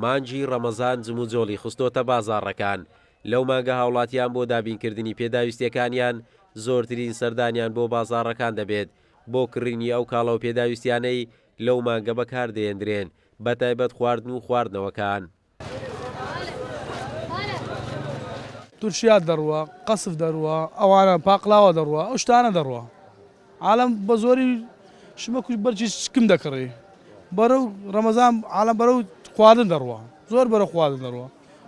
مانگی ڕەمەزان جموجۆڵی خستۆتە بازاڕەکان، لەو مانگە هاوڵاتیان بۆ دابینکردنی پێداویستیەکانیان زۆرترین سەردانیان بۆ بازاڕەکان دەبێت بۆ کڕینی ئەو کاڵا و پێداویستیانەی لەو مانگە بەکاردەهێندرێن بەتایبەت خواردن و خواردنەوەکان. تورشیات دەڕوا، قەسف دەڕوا، ئەوانە پاقلاوە دەڕوا، ئەو شتانە دەڕوا. عالەم بە زۆری شمەک و بەرگی سکم دەکڕی. بەرەو ڕەمەزان عالەم بەرەو خواردن دەڕوا. زۆر بەرەو خواردن دەڕوا.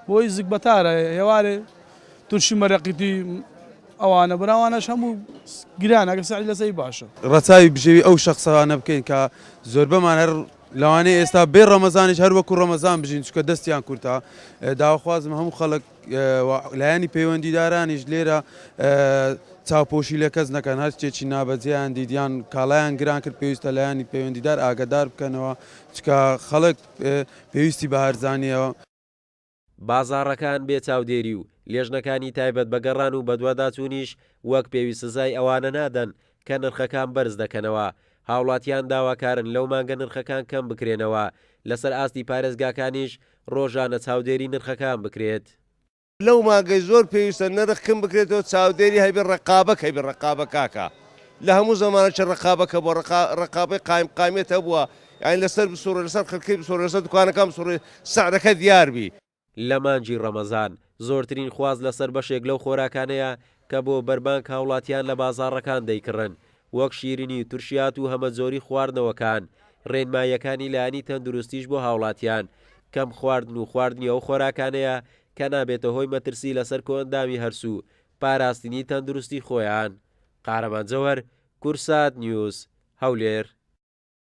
بۆی زگ بەتارە هێوارێ تورشی مەرەقیتی ئەوانە براوانەش هەموو گران ئەگەر سعری لەسەری باشە. ڕەچاوی بژێوی ئەو شەخسانە بکەین کە زۆربەمان هەر لەوانەیە ئێستا بێ ڕەمەزانیش هەر وەکو ڕەمەزان بژین چونکە دەستیان کورتە داواخوازم هەموو خەڵک لایەنی پەیوەندیدارانیش لێرە چاوپۆشی لە کەس نەکەن هەر شتێکی نابەجێیان دیت یان کاڵایان گران کرد پێویستە لایەنی پەیوەندیدار ئاگادار بکەنەوە چونکە خەڵک پێویستی بە هەرزانییە. بازاڕەکان بێ چاودێری و لێژنەکانی تایبەت بە گەڕان و بەدواداچوونیش وەک پێویست سزای ئەوانە نادەن کە نرخەکان بەرز دەکەنەوە، هاوڵاتیان داواکارن لەو مانگە نرخەکان کەم بکرێنەوە، لەسەر ئاستی پارێزگاکانیش ڕۆژانە چاودێری نرخەکان بکرێت. لەو مانگەی زۆر پێویستە نرخ کم بکرێتەوە چاودێری هەبی ڕەقابەک هەبی ڕەقابە کاکە لە هەموو زەمانەکی ڕەقابەک هەبووە ڕەقابەی قایم قامیەت هەبووە یانی لەسەر بسوڕێ لەسەر خەلکەی بسوڕێ لەسەر دوکانەکان بسوڕێ سعرەکە دیار بی. لە مانگی ڕەمەزان زۆرترین خواست لەسەر بەشێک لەو خۆراکانەیە کە بۆ بەربانگ هاوڵاتیان لە بازاڕەکان دەیکڕن وەک شیرینی و ترشیات و هەمەجۆری خواردنەوەکان، ڕێنماییەکانی لایەنی تەندروستیش بۆ هاوڵاتیان کەم خواردن و خواردنی ئەو خۆراکانەیە کە نابێتە هۆی مەترسی لەسەر کۆئەندامی هەرس و پاراستنی تەندروستی خۆیان. قارەمان جەوهەر، کوردسات نیوز، هەولێر.